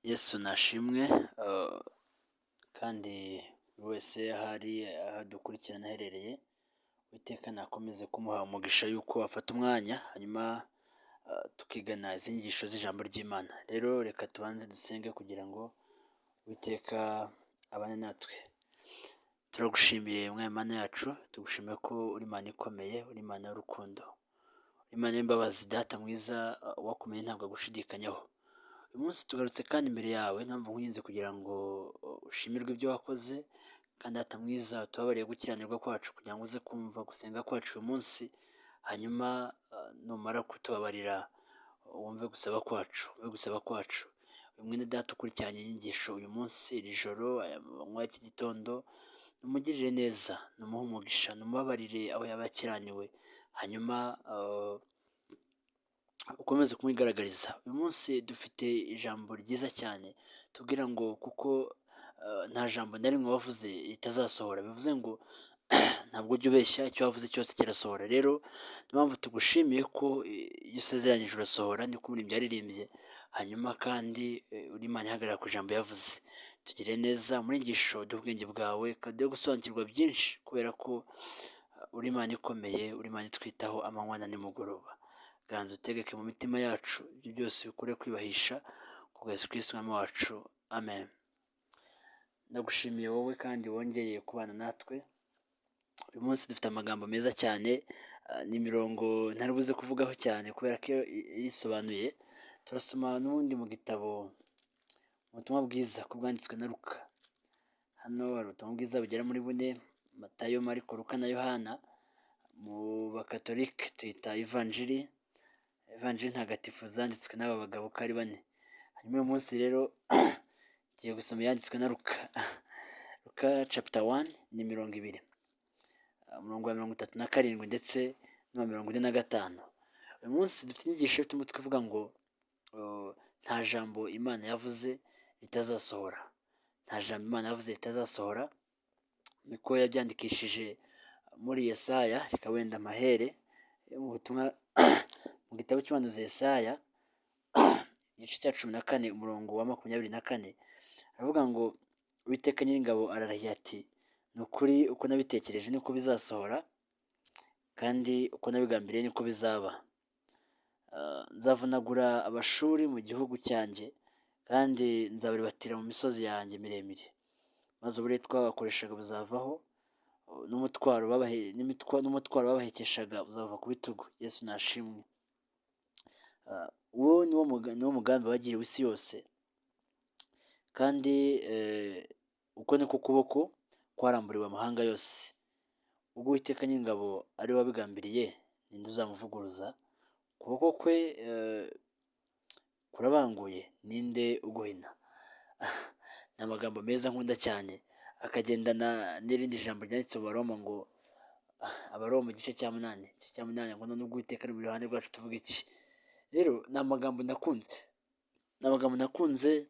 Yesu nashimwe, kandi buri wese aho ari, aho adukurikirana aherereye, Uwiteka nakomeze kumuha umugisha yuko afata umwanya hanyuma tukigana izi nyigisho z'ijambo ry'Imana. Rero reka tubanze dusenge kugira ngo Uwiteka abane natwe. Turagushimiye Mwami Mana yacu, tugushimiye ko uri Imana ikomeye, uri Imana y'urukundo, uri Imana y'imbabazi. Data mwiza, uwakumenya ntabwo agushidikanyaho. Uyu munsi tugarutse kandi imbere yawe, niyo mpamvu nkwinginze kugira ngo ushimirwe ibyo wakoze, kandi Data mwiza, utubabariye gukiranirwa kwacu kugira ngo uze kumva gusenga kwacu uyu munsi, hanyuma numara kutubabarira wumve gusaba kwacu, wumve gusaba kwacu. Uyu mwene data ukurikiranye inyigisho uyu munsi, iri joro, aya manywa y'iki gitondo, numugirire neza, numuhe umugisha, numubabarire aho yaba akiraniwe, hanyuma ukomeze kumwigaragariza. Uyu munsi dufite ijambo ryiza cyane tubwira ngo kuko nta jambo na rimwe wavuze ritazasohora, bivuze ngo ntabwo ujya ubeshya, icyo wavuze cyose kirasohora. Rero niyo mpamvu tugushimiye ko iyo usezeranyije urasohora, niko umuririmbyi yaririmbye, hanyuma kandi uri Imana ihagarara ku ijambo yavuze. Tugire neza muri nyigisho, duhe ubwenge bwawe, kaduhe gusobanukirwa byinshi kubera ko uri Imana ikomeye, uri Imana itwitaho amanywa na nimugoroba. Ganza utegeke mu mitima yacu, ibyo byose bikure kwibahisha ku bwa Yesu Kristo Umwami wacu. Amen. Ndagushimiye wowe kandi wongeye kubana natwe. Uyu munsi dufite amagambo meza cyane, ni imirongo ntari buze kuvugaho cyane kubera ko irisobanuye. Turasoma n'ubundi mu gitabo ubutumwa bwiza ko bwanditswe na Luka. Hano hari ubutumwa bwiza bugera muri bune: Matayo, Mariko, Luka na Yohana. Mu Bakatolike tuyita Ivanjiri, Ivanjiri ntagatifu zanditswe n'aba bagabo uko ari bane. Hanyuma uyu munsi rero tugiye gusoma iyanditswe na Luka. Luka chapter 1 ni 20, umurongo wa 37 ndetse n'uwa 45. Uyu munsi dufite inyigisho ifite umutwe uvuga ngo nta jambo Imana yavuze ritazasohora. Nta jambo Imana yavuze ritazasohora, niko yabyandikishije muri Yesaya. Reka wenda mahere mu butumwa mu gitabo cy'umuhanuzi Yesaya, igice cya 14, umurongo wa 24, aravuga ngo: "Uwiteka Nyiringabo ararahiye ati: 'Ni ukuri, uko nabitekereje niko bizasohora, kandi uko nabigambiriye niko bizaba. Nzavunagura Abashuri mu gihugu cyanjye, kandi nzabaribatira mu misozi yanjye miremire, maze uburetwa bakoreshaga buzavaho, n'umutwaro babahekeshaga uzava ku bitugu.'" Yesu nashimwe. Uwo niwo mugambi wagiriwe isi yose, kandi uko niko kuboko kwaramburiwe amahanga yose. Ubwo Uwiteka Nyiringabo ari we wabigambiriye, ninde uzamuvuguruza? Ukuboko kwe kurabanguye, ninde uguhina?" Ni amagambo meza nkunda cyane, akagendana n'irindi jambo ryanditse mu Baroma ngo Abaroma igice cya 8, igice cya 8 ngo: "Nubwo Uwiteka ari mu ruhande rwacu, tuvuga iki?" Rero ni amagambo nakunze, ni amagambo nakunze,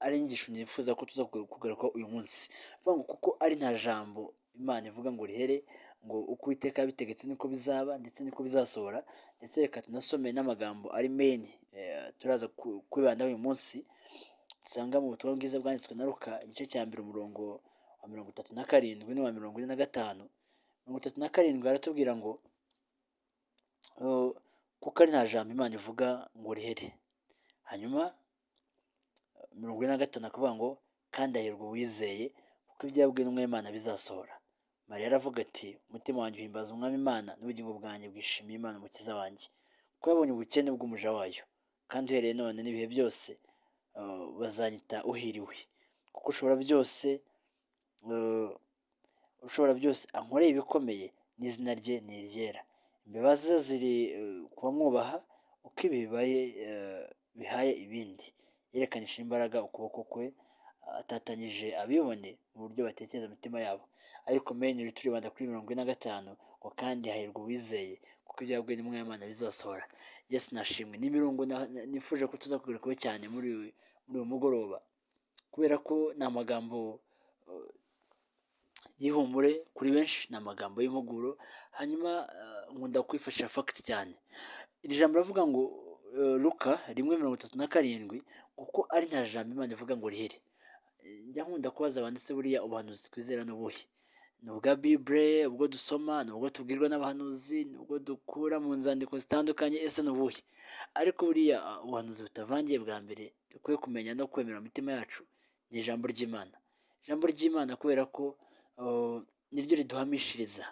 ari inyigisho nifuza ko tuza kugaruka uyu munsi. Vuga ngo kuko ari nta jambo Imana ivuga ngo rihere, ngo uko Uwiteka yabitegetse niko bizaba ndetse niko bizasohora. Ndetse reka tunasome n'amagambo ari main turaza kwibandaho uyu munsi, dusanga mu butumwa bwiza bwanditswe na Luka, igice cya 1, umurongo wa 37 n'uwa 45. 37 baratubwira ngo kuko ari nta jambo Imana ivuga ngo rihere. Hanyuma 45 akavuga ngo: "Kandi hahirwa uwizeye, kuko ibyo yabwiwe n'Umwami Imana bizasohora." Mariya aravuga ati: "Umutima wanjye uhimbaza Umwami Imana, n'ubugingo bwanjye bwishimiye Imana Umukiza wanjye, kuko yabonye ubukene bw'umuja wayo. Kandi uhereye none n'ibihe byose bazanyita uhiriwe, kuko Ushobora byose ankoreye ibikomeye, n'izina rye ni iryera. Imbabazi ze ziri ku bamwubaha uko ibihe bibaye bihaye ibindi. Yerekanishije imbaraga ukuboko kwe, atatanyije abibone mu buryo batekereza imitima yabo." Ariko main turibanda kuri 45 ngo: "Kandi hahirwa uwizeye, kuko ibyo yabwiwe n'Umwami Imana bizasohora." Yesu nashimwe. Ni imirongo nifuje ko tuza kugarukaho cyane muri uyu mugoroba, kubera ko ni amagambo y'ihumure kuri benshi, ni amagambo y'impuguro. Hanyuma nkunda kwifashisha fact cyane. Iri jambo riravuga ngo Luka 1:37, kuko ari nta jambo Imana ivuga ngo rihere. Njya nkunda kubaza abantu: ese buriya ubuhanuzi twizera ni ubuhe? Ni ubwa Bible, ubwo dusoma? Ni ubwo tubwirwa n'abahanuzi? Ni ubwo dukura mu nzandiko zitandukanye? Ese ni ubuhe? Ariko buriya ubuhanuzi butavangiye bwa mbere dukwiye kumenya no kwemera mu mitima yacu ni ijambo ry'Imana. Ijambo ry'Imana, kubera ko niryo riduhamishiriza.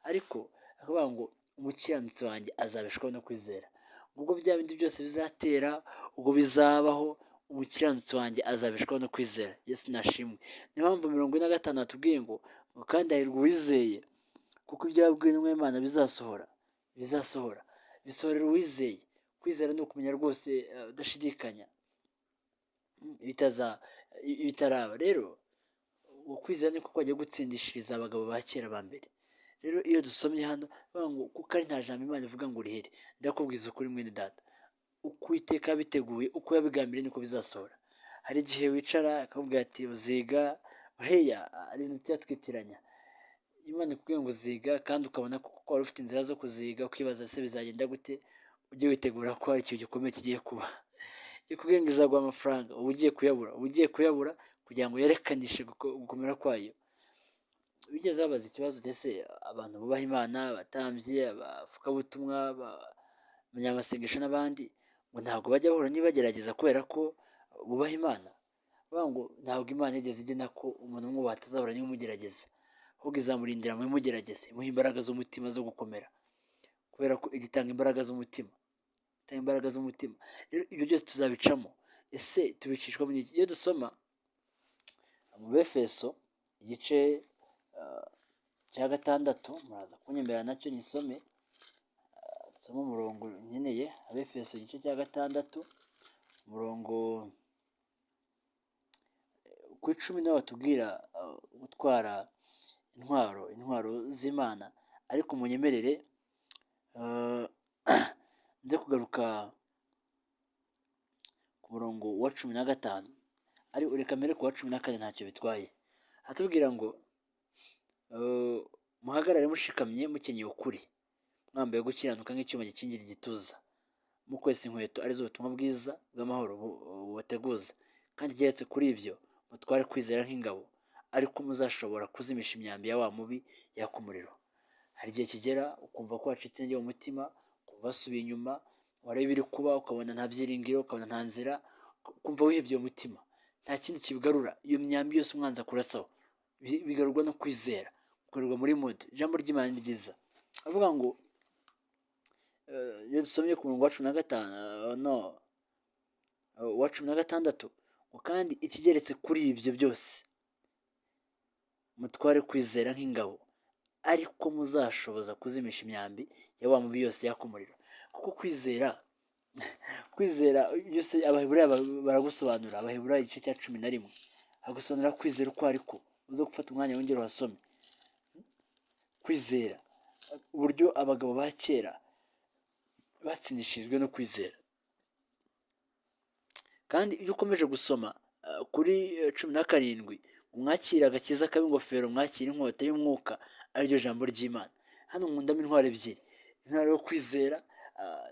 Ariko akavuga ngo umukiranutsi wanjye azabeshwaho no kwizera. Ubwo bya bindi byose bizatera, ubwo bizabaho, umukiranutsi wanjye azabeshwaho no kwizera. Yesu nashimwe. Niyo mpamvu 45 hatubwiye ngo kandi hahirwa uwizeye, kuko ibyo yabwiwe n'Imana bizasohora, bizasohora, bisohorera uwizeye. Kwizera ni ukumenya rwose udashidikanya ibitaraba. Rero ukwizera niko kwajya gutsindishiriza abagabo ba kera ba mbere. Rero iyo dusomye hano bavuga ngo kuko ari nta jambo Imana ivuga ngo rihere, ndakubwiza ukuri mwene data, uko Uwiteka yabiteguye, uko yabigambiriye, niko bizasohora. Hari igihe wicara akakubwira ati uziga buriya, hari ibintu tujya twitiranya. Imana ikubwiye ngo uziga, kandi ukabona ko wari ufite inzira zo kuziga, ukibaza se bizagenda gute, ujye witegura ko hari ikintu gikomeye kigiye kuba. Ikubwiye ngo izaguha amafaranga, uba ugiye kuyabura, uba ugiye kuyabura kugira ngo yerekanishe gukomera kwayo. Bigeze babaza ikibazo: ese abantu bubaha Imana, abatambyi, abavugabutumwa, abanyamasengesho n'abandi, ngo ntabwo bajya bahura n'ibagerageza kubera ko bubaha Imana? Bavuga ngo ntabwo Imana yigeze igena ko umuntu umwubaha atazahura n'ibimugerageza, ahubwo izamurindira mu bimugerageza, imuha imbaraga z'umutima zo gukomera, kubera ko igitanga imbaraga z'umutima, itanga imbaraga z'umutima. Rero ibyo byose tuzabicamo. Ese tubicishwa n'iki? Iyo dusoma mu Befeso igice cya 6, muraza kunyemerera nacyo nisome, nsome umurongo nkeneye. Abefeso igice cya 6, umurongo ku 10, niho batubwira gutwara intwaro, intwaro z'Imana. Ariko munyemerere nze kugaruka ku murongo wa 15, ariko reka mbere ku wa 14, ntacyo bitwaye. Hatubwira ngo muhagarare mushikamye, mukenyeye ukuri, mwambaye gukiranuka nk'icyuma gikingira igituza, mukwesa inkweto arizo ubutumwa bwiza bw'amahoro bubateguza, kandi igeretse kuri ibyo mutware kwizera nk'ingabo, ariko muzashobora kuzimisha imyambi ya wa mubi yaka umuriro. Hari igihe kigera ukumva ko wacitse intege mu mutima, ukumva wasubiye inyuma, wareba ibiri kuba ukabona nta byiringiro, ukabona nta nzira, ukumva wihebye mu mutima. Nta kindi kibigarura. Iyo myambi yose umwanzi akurasaho bigarurwa no kwizera, kugarurwa muri mood. Ijambo ry'Imana ni ryiza. Avuga ngo iyo dusomye ku murongo wa 15, no wa 16, ngo kandi ikigeretse kuri ibyo byose mutware kwizera nk'ingabo, ariko muzashoboza kuzimisha imyambi ya wa mubi yose yaka umuriro. Kuko kwizera byose, Abaheburayo baragusobanura. Abaheburayo igice cya 11 hagusobanurira kwizera uko ariko. Uze gufata umwanya wongere uhasome. Kwizera, uburyo abagabo ba kera batsindishirijwe no kwizera. Kandi iyo ukomeje gusoma kuri 17, mwakire agakiza kaba ingofero, mwakire inkota y'umwuka ariryo jambo ry'Imana. Hano nkundamo intwaro ebyiri: intwaro yo kwizera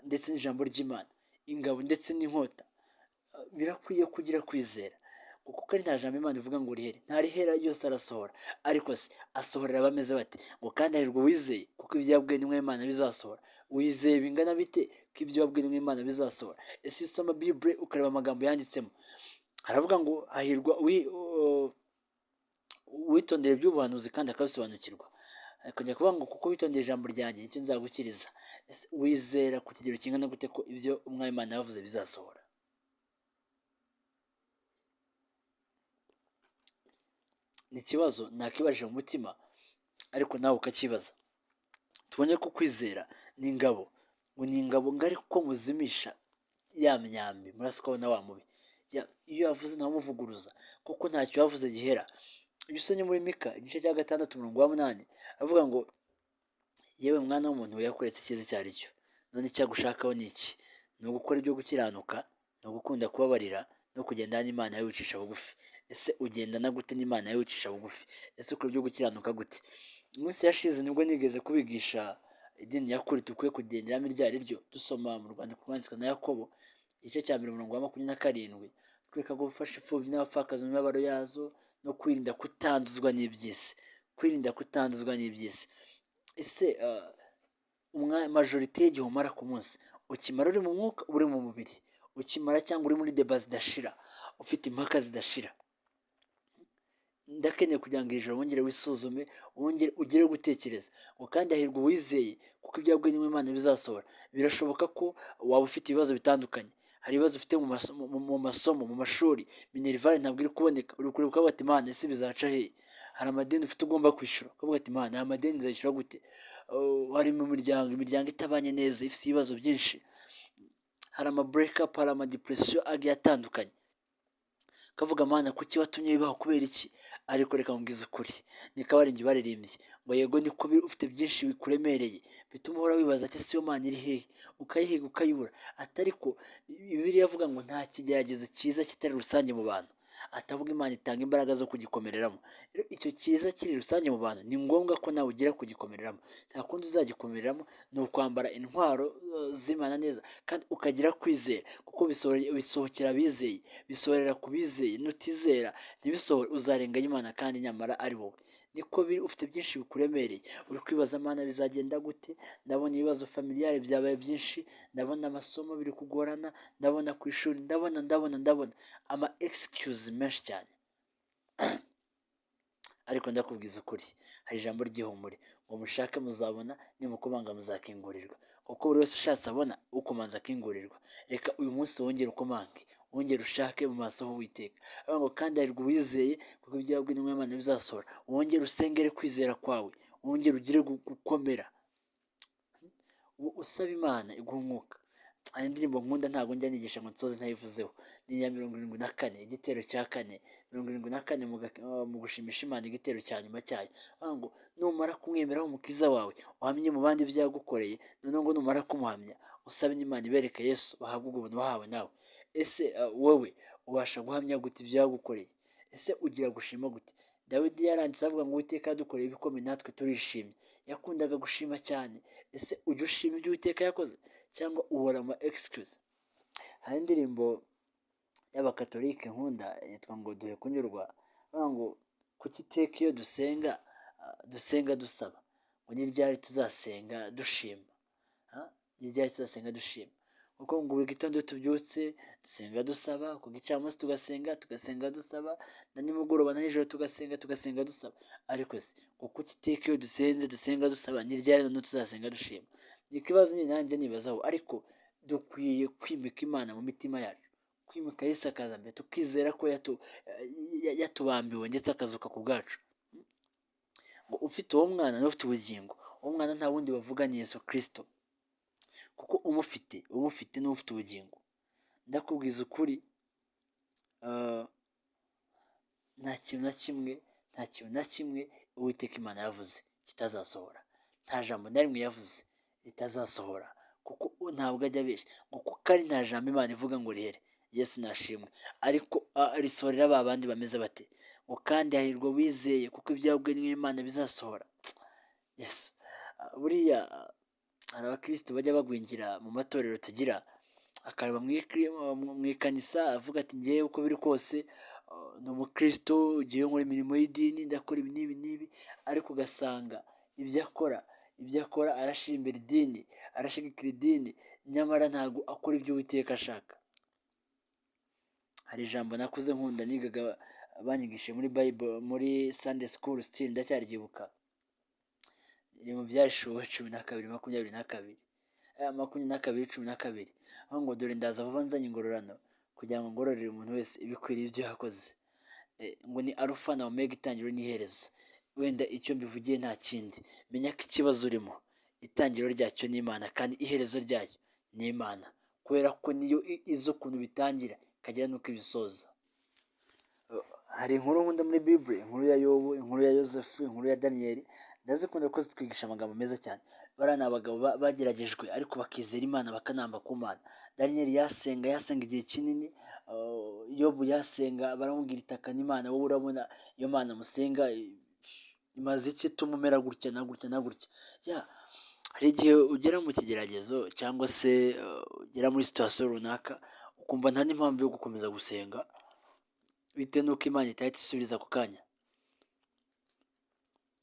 ndetse n'ijambo ry'Imana, ingabo ndetse n'inkota. Birakwiye kugira kwizera, kuko ari nta jambo Imana ivuga ngo rihere, nta rihera, yose arasohora. Ariko se asohorera abameze bate? Ngo kandi hahirwa uwizeye, kuko ibyo yabwiwe n'Imana bizasohora. Wizeye bingana bite ko ibyo wabwiwe n'Imana bizasohora? Ese iyo usoma Bible ukareba amagambo yanditsemo, haravuga ngo hahirwa uwitondera iby'ubuhanuzi kandi akabisobanukirwa, akongera kuvuga ngo kuko witondeye ijambo ryanjye, nicyo nzagukiriza. Ese wizera ku kigero kingana gute ko ibyo Umwami Imana yavuze bizasohora? Ni ikibazo nakibajije mu mutima, ariko nawe ukakibaza. Tubonye ko kwizera ni ingabo, ngo ni ingabo ngari kuko muzimisha ya myambi muraswaho na wa mubi. Iyo yavuze ntawumuvuguruza, kuko ntacyo yavuze gihera. Iyo usomye muri Mika igice cya 6, umurongo wa 8, avuga ngo yewe mwana w'umuntu, yakweretse icyiza icyo ari cyo, none icyo agushakaho ni iki? Ni ugukora ibyo gukiranuka, ni ugukunda kubabarira, no kugendana n'Imana yawe wicisha bugufi. Ese ugendana gute n'Imana yawe wicisha bugufi? Ese ukora ibyo gukiranuka gute? Iminsi yashize nibwo nigeze kubigisha Idini nyakuri dukwiye kugenderamo iryo ari ryo. Dusoma mu rwandiko rwanditswe na Yakobo, igice cya 1, umurongo wa 27, twereka gufasha imfubyi n'abapfakazi mu mibabaro yazo, no kwirinda kutanduzwa n'iby'isi, kwirinda kutanduzwa n'iby'isi. Ese majorité y'igihe umara ku munsi ukimara uri mu mwuka, uri mu mubiri, ukimara cyangwa uri muri débats zidashira, ufite impaka zidashira? Ndakeneye kugira ngo iri joro wongere wisuzume, wongere ugire gutekereza ngo: "Kandi hahirwa uwizeye, kuko ibyo yabwiwe n'Imana bizasohora." Birashoboka ko waba ufite ibibazo bitandukanye. Hari ibibazo ufite mu masomo, mu mashuri, minerval ntabwo iri kuboneka, uri kureba ukavuga ati: "Imana, ese bizaca hehe?" Hari amadeni ufite ugomba kwishyura, ukavuga ati: "Imana, aya madeni nzayishyura gute?" Hari mu miryango, imiryango itabanye neza, ifite ibibazo byinshi, hari ama break up, hari ama depression agiye atandukanye, ukavuga: "Mana, kuki watumye bibaho? Kubera iki?" Ariko reka mubwize ukuri, niko abaririmbyi baririmbye ngo: "Yego, niko ufite byinshi bikuremereye bituma uhora wibaza ati: 'Ese iyo Mana iri hehe?' Ukayihiga ukayibura." Atari ko Bibiliya avuga ngo nta kigeragezo cyiza kitari rusange mu bantu, atavuga Imana itanga imbaraga zo kugikomereramo. Rero icyo cyiza kiri rusange mu bantu, ni ngombwa ko nawe ugira kugikomereramo. Nta kundi uzagikomereramo, ni ukwambara intwaro z'Imana neza kandi ukagira kwizera, kuko bisohokera abizeye, bisohorera ku bizeye. Nutizera ntibisohore, uzarenganya Imana kandi nyamara ari wowe. Niko biri, ufite byinshi bikuremereye, uri kwibaza: "Mana, bizagenda gute? Ndabona ibibazo familial byabaye byinshi, ndabona amasomo biri kugorana, ndabona ku ishuri, ndabona, ndabona, ndabona ama excuse menshi cyane." Ariko ndakubwiza ukuri, hari ijambo ry'ihumure ngo: "Mushake muzabona, nimukomanga muzakingurirwa, kuko buri wese ushatse abona, ukomanza akingurirwa." Reka uyu munsi wongere ukomange, wongere ushake mu maso h'Uwiteka. Aravuga ngo: "Kandi hahirwa uwizeye, kuko ibyo yabwiwe n'Imana bizasohora." Wongere usengere kwizera kwawe, wongere ugire gukomera, usaba Imana iguha umwuka. Hari indirimbo nkunda, ntabwo njya nigisha ngo nsoze ntayivuzeho, ni iya 74, igitero cya kane, 74 mu gushimisha Imana, igitero cya nyuma cyayo. Bavuga ngo numara kumwemeraho umukiza wawe, uhamye mu bandi ibyo yagukoreye, noneho ngo numara kumuhamya, usabe Imana ibereke Yesu, bahabwe ubwo buntu wahawe nawe. Ese wowe ubasha guhamya gute ibyo yagukoreye? Ese ugira gushima gute? Dawidi yaranditse avuga ngo: "Uwiteka yadukoreye ibikomeye, natwe turishimye." Yakundaga gushima cyane. Ese ujya ushima ibyo Uwiteka yakoze, cyangwa uhora ama excuse? Hari indirimbo y'Abakatolike nkunda yitwa ngo "Duhe kunyurwa". Bavuga ngo: "Kuki iteka iyo dusenga dusenga dusaba? Ngo ni ryari tuzasenga dushima? Ni ryari tuzasenga dushima?" Kuko ngo buri gitondo iyo tubyutse dusenga dusaba, ku gicamunsi tugasenga, tugasenga dusaba, na nimugoroba na nijoro tugasenga, tugasenga dusaba. Ariko se ngo kuki iteka iyo dusenze dusenga dusaba? Ni ryari noneho tuzasenga dushima? Ni ikibazo nyine nanjye nibazaho. Ariko dukwiye kwimika Imana mu mitima yacu, kwimika Yesu akaza mbere, tukizera ko yatubambiwe ndetse akazuka ku bwacu. Ngo ufite uwo mwana niwe ufite ubugingo. Uwo mwana nta wundi bavuga, ni Yesu Kirisito, kuko umufite, umufite niwe ufite ubugingo. Ndakubwiza ukuri, nta kintu na kimwe, nta kintu na kimwe Uwiteka Imana yavuze kitazasohora. Nta jambo na rimwe yavuze ritazasohora, kuko ntabwo ajya abeshya, ngo kuko ari nta jambo Imana ivuga ngo rihere. Yesu nashimwe. Ariko risohorera ba bandi bameze bate? Ngo: "Kandi hahirwa wizeye, kuko ibyo yabwiwe n'Imana bizasohora." Yesu, buriya hari abakristo bajya bagwingira mu matorero tugira, akareba mu ikanisa avuga ati: "Ngewe uko biri kose ni umukristo, ngewe nkora imirimo y'idini, ndakora ibi n'ibi n'ibi." Ariko ugasanga ibyo akora arashyira imbere idini, arashyigikira idini, nyamara ntabwo akora ibyo Uwiteka ashaka. Hari ijambo nakuze nkunda, nigaga, banyigishije muri Bible, muri Sunday school, still ndacyaryibuka. Riri mu Byahishuwe 12:22, 22:12, aho ngo: "Dore ndaza vuba nzanye ingororano, kugira ngo ngororere umuntu wese ibikwiriye ibyo yakoze." Ngo ni Alufa na Omega, itangiriro n'iherezo. Wenda icyo mbivugiye nta kindi, menya ko ikibazo urimo itangiriro ryacyo ni Imana, kandi iherezo ryayo ni Imana, kubera ko niyo izi ukuntu bitangira ikagera n'uko ibisoza. Hari inkuru nkunda muri Bible, inkuru ya Yobu, inkuru ya Yosefu, inkuru ya Daniyeli. Ndazikunda kuko zitwigisha amagambo meza cyane. Bariya ni abagabo bageragejwe, ariko bakizera Imana, bakanamba ku Mana. Daniyeli yasenga, yasenga igihe kinini. Yobu yasenga, baramubwira: "Itakana Imana, wowe urabona iyo Mana musenga imaze iki ituma umera gutya na gutya na gutya?" Ya, Hari igihe ugera mu kigeragezo cyangwa se ugera muri situation runaka ukumva nta n'impamvu yo gukomeza gusenga bitewe n'uko Imana itahita isubiza ako kanya.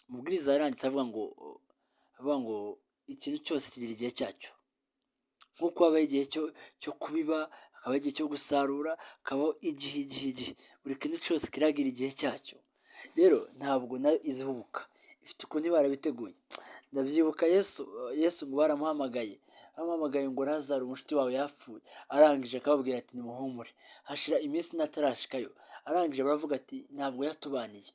Umubwiriza yaranditse avuga ngo ikintu cyose kigira igihe cyacyo. Nk'uko habaho igihe cyo kubiba, hakabaho igihe cyo gusarura, hakabaho igihe, igihe, igihe. Buri kintu cyose kiragira igihe cyacyo. Rero ntabwo nayo izihubuka, ifite ukuntu iba yarabiteguye. Ndabyibuka Yesu ngo baramuhamagaye, bamuhamagaye ngo Lazaro umushuti wawe yapfuye, arangije akababwira ati nimuhumure. Hashira iminsi ine atarashikayo, arangije baravuga ati ntabwo yatubaniye,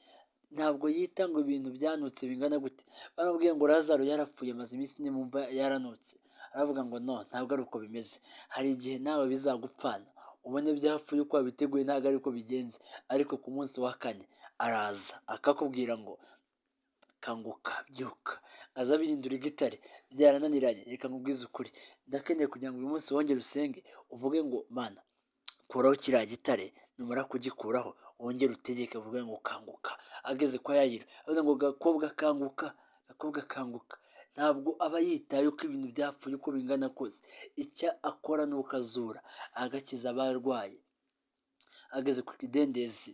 ntabwo yita ngo ibintu byanutse bingana gute. Baramubwiye ngo Lazaro yarapfuye amaze iminsi ine mu mva yaranutse. Aravuga ngo no, ntabwo ari uko bimeze. Hari igihe nawe bizagupfana, ubone byapfuye uko wabiteguye ntabwo ari uko bigenze, ariko ku munsi wa kane araza akakubwira ngo kanguka, byuka, aza abirindura igitare byarananiranye. Reka nkubwize ukuri, ndakeneye kugira ngo uyu munsi wongere usenge uvuge ngo Mana kuraho kiriya gitare, numara kugikuraho wongere utegeke uvuge ngo kanguka. Ageze kwa Yayiro avuze ngo gakobwa kanguka, gakobwa kanguka. Ntabwo aba yitaye uko ibintu byapfuye uko bingana kose, icyo akora ni uko azura agakiza abarwayi. Ageze ku kidendezi,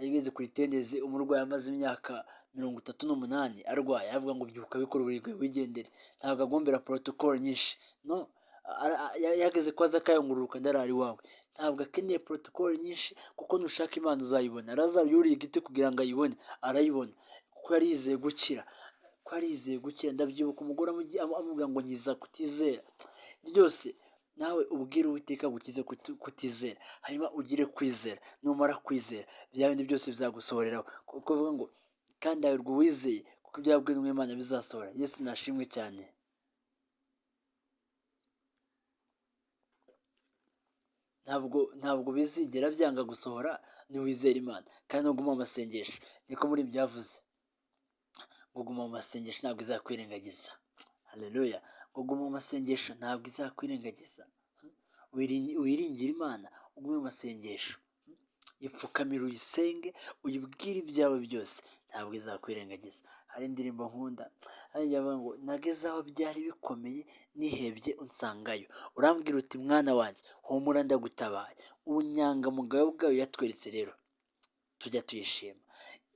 ageze ku kidendezi umurwayi amaze imyaka 38 arwaye, aravuga ngo byuka bikora uburiri wigendere. Ntabwo agombera protocol nyinshi, no yageze kwa Zakayo ngo ururuka ndarara iwawe. Ntabwo akeneye protocol nyinshi kuko nushaka Imana uzayibona. Lazaro yuriye igiti kugira ngo ayibone, arayibona kuko yari yizeye gukira, kuko yari yizeye gukira. Ndabyibuka umugore amubwira ngo nkiza kutizera. Byose nawe ubwire Uwiteka agukize kutizera, hanyuma ugire kwizera. Numara kwizera bya bindi byose bizagusohoreraho, kuko bivuga ngo kandi hahirwa uwizeye kuko ibyo yabwiwe n'Imana bizasohora. Yesu nashimwe cyane. Ntabwo bizigera byanga gusohora niwizera Imana kandi nuguma mu masengesho. Niko muri byavuze ngo guma mu masengesho ntabwo izakwirengagiza. Haleluya. Ngo guma mu masengesho ntabwo izakwirengagiza. Wiringire Imana ugume mu masengesho, ipfukamire uyisenge, uyibwire ibyawe byose, ntabwo izakwirengagiza. Hari indirimbo nkunda avuga ngo nageze aho byari bikomeye nihebye unsangayo, urambwira uti mwana wanjye humura ndagutabaye. Ubunyangamugayo bwayo yatweretse rero tujya tuyishima.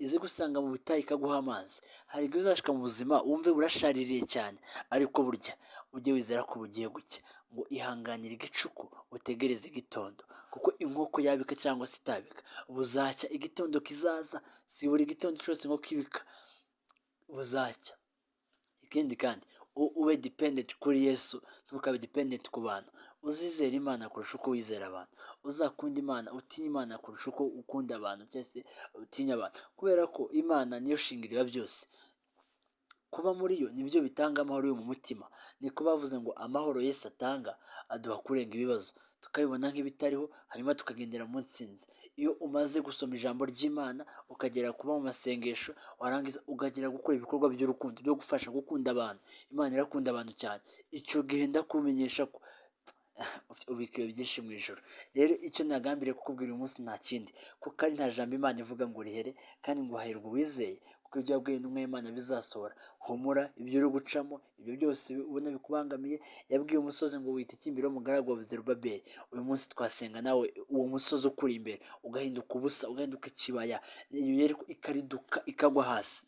Izi gusanga mu butayu ikaguha amazi. Hari igihe uzashika mu buzima wumve burashaririye cyane, ariko burya ujye wizera ko bugiye gucya. Ngo ihanganire igicuku utegereze igitondo, kuko inkoko yabika cyangwa se itabika buzacya, igitondo kizaza. Si buri gitondo cyose inkoko ibika, buzacya. Ikindi kandi ube dependent kuri Yesu, ntukabe dependent ku bantu. Uzizera Imana kurusha uko wizera abantu. Uzakunda Imana, utinye Imana kurusha uko ukunda abantu cyangwa se utinya abantu, kubera ko Imana niyo shingiro ya byose. Kuba muri yo nibyo bitanga amahoro yo mu mutima. Niko bavuze ngo amahoro Yesu atanga aduha kurenga ibibazo, tukabibona nk'ibitariho, hanyuma tukagendera mu ntsinzi. Iyo umaze gusoma ijambo ry'Imana ukagera kuba mu masengesho, warangiza ukagera gukora ibikorwa by'urukundo byo gufasha gukunda abantu. Imana irakunda abantu cyane. Icyo gihe ndakumenyesha ko ubikiwe byinshi mu ijuru. Rero icyo nagambiriye kukubwira uyu munsi nta kindi, kuko ari nta jambo Imana ivuga ngo rihere, kandi ngo hahirwa uwizeye kuko ibyo yabwiwe n'intumwa y'Imana bizasohora. Humura, ibyo uri gucamo, ibyo byose ubona bikubangamiye, yabwiye umusozi ngo witikimbire umugaragu wa Zerubabeli. Uyu munsi twasenga nawe uwo musozi ukuri imbere ugahinduka ubusa, ugahinduka ikibaya, iyo Yeriko ikariduka ikagwa hasi.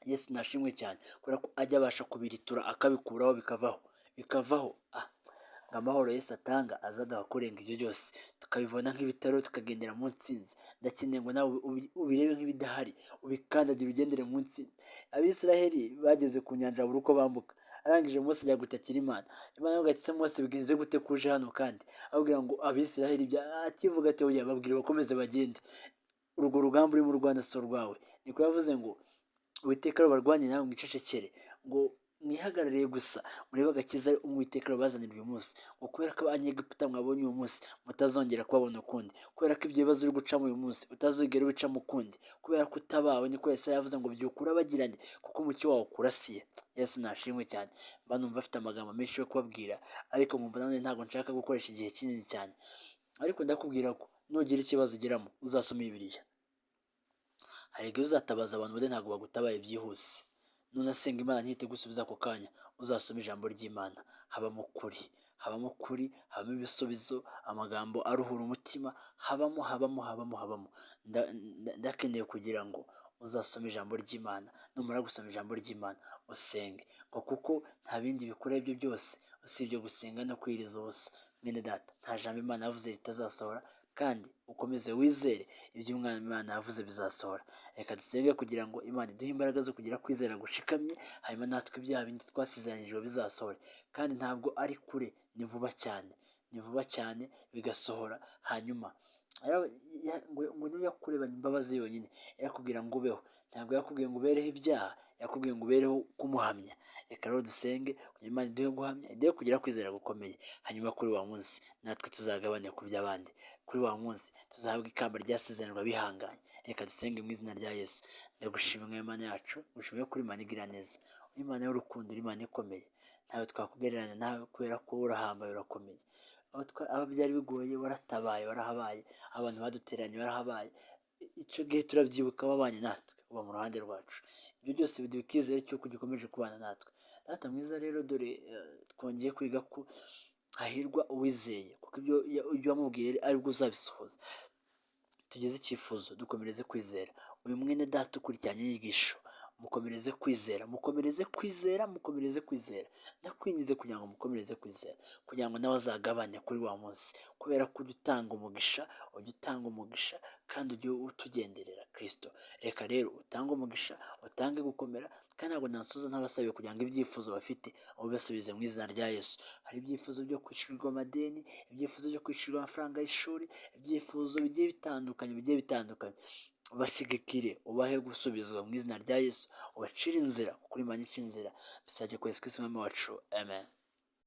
Yesu nashimwe cyane kubera ko ajya abasha kubiritura akabikuraho bikavaho, bikavaho. Amahoro Yesu atanga azaduha kurenga ibyo byose, tukabibona nk'ibitaro, tukagendera mu ntsinzi. Ndakeneye ngo nawe ubirebe nk'ibidahari, ubikandagire ugendere mu ntsinzi. Abisiraheli bageze ku nyanja babura uko bambuka, arangije Mose ajya gutakira Imana. Imana iravuga ati se Mose bigenze gute kuje hano? Kandi ababwira ngo Abisiraheli akivuga ati oya, babwire bakomeze bagende, urwo rugamba urimo urwana si urwawe. Niko yavuze ngo Uwiteka rubarwanye nawe mwicecekere, ngo mwihagarariye gusa murebe agakiza Uwiteka rubazanira uyu munsi, ngo kubera ko abanyegiputa mwabonye uyu munsi mutazongera kubabona ukundi, kubera ko ibyo bibazo uri gucamo uyu munsi utazongera ubicamo ukundi, kubera ko utabawe. Niko Yesaya yavuze ngo byuka urabagirane kuko umucyo wawe ukurasiye. Yesu nashimwe cyane. Mba numva afite amagambo menshi yo kubabwira, ariko nkumva nanone ntabwo nshaka gukoresha igihe kinini cyane, ariko ndakubwira ko nugira ikibazo ugeramo uzasoma Bibiliya. Hari igihe uzatabaza abantu ubundi ntabwo bagutabaye byihuse. Nunasenga Imana ntihite igusubiza ako kanya, uzasome ijambo ry'Imana. Habamo ukuri, habamo ukuri, habamo ibisubizo, amagambo aruhura umutima, habamo, habamo, habamo, habamo. Ndakeneye kugira ngo uzasome ijambo ry'Imana, numara gusoma ijambo ry'Imana usenge, ngo kuko nta bindi bikora ibyo byose usibye gusenga no kwiriza ubusa. Mwene data, nta jambo Imana yavuze ritazasohora, kandi ukomeze wizere ibyo Umwami Imana yavuze bizasohora. Reka dusenge kugira ngo Imana iduhe imbaraga zo kugira kwizera gushikamye, hanyuma natwe ibyaha bindi twasezeranyijwe bizasohore. Kandi ntabwo ari kure, ni vuba cyane, ni vuba cyane bigasohora. Hanyuma ngo niyo yakurebanye imbabazi yonyine, yarakubwira ngo ubeho, ntabwo yakubwiye ngo ubereho ibyaha, yakubwiye ngo ubereho kumuhamya. Reka rero dusenge kugira Imana iduhe guhamya, iduhe kugira kwizera gukomeye, hanyuma kuri wa munsi natwe tuzagabane ku by'abandi, kuri wa munsi tuzahabwa ikamba ryasezeranijwe abihanganye. Reka dusenge mu izina rya Yesu. Ndagushimira Imana yacu, ngushimiye ko uri Imana igira neza, uri Imana y'urukundo, uri Imana ikomeye, ntawe twakugereranya nawe kubera ko urahambaye, urakomeye. Aho byari bigoye waratabaye, warahabaye, aho abantu badutereranye warahabaye, icyo gihe turabyibuka wabanye natwe, uba mu ruhande rwacu. Ibyo byose biduha icyizere cy'uko ugikomeje kubana natwe. Data mwiza rero, dore twongeye kwiga ko hahirwa uwizeye, kuko ibyo wamubwiye aribwo uzabisohoza. Tugeze icyifuzo, dukomereze kwizera. Uyu mwene data ukurikiranye inyigisho, mukomereze kwizera, mukomereze kwizera, mukomereze kwizera. Ndakwinginze kugira ngo mukomereze kwizera, kugira ngo nawe azagabane kuri wa munsi, kubera ko ujya utanga umugisha, ujya utanga umugisha kandi ujye utugenderera Kristo. Reka rero utange umugisha, utange gukomera, kandi ntabwo nasoza ntabasabiye kugira ngo ibyifuzo bafite ubibasubize mu izina rya Yesu. Hari ibyifuzo byo kwishyurirwa amadeni, ibyifuzo byo kwishyurirwa amafaranga y'ishuri, ibyifuzo bigiye bitandukanye, bigiye bitandukanye. Ubashyigikire, ubahe gusubizwa mu izina rya Yesu, ubacire inzira, kuko uri Imana ica inzira. Bisabye kwa Yesu Kristo Umwami wacu, amen.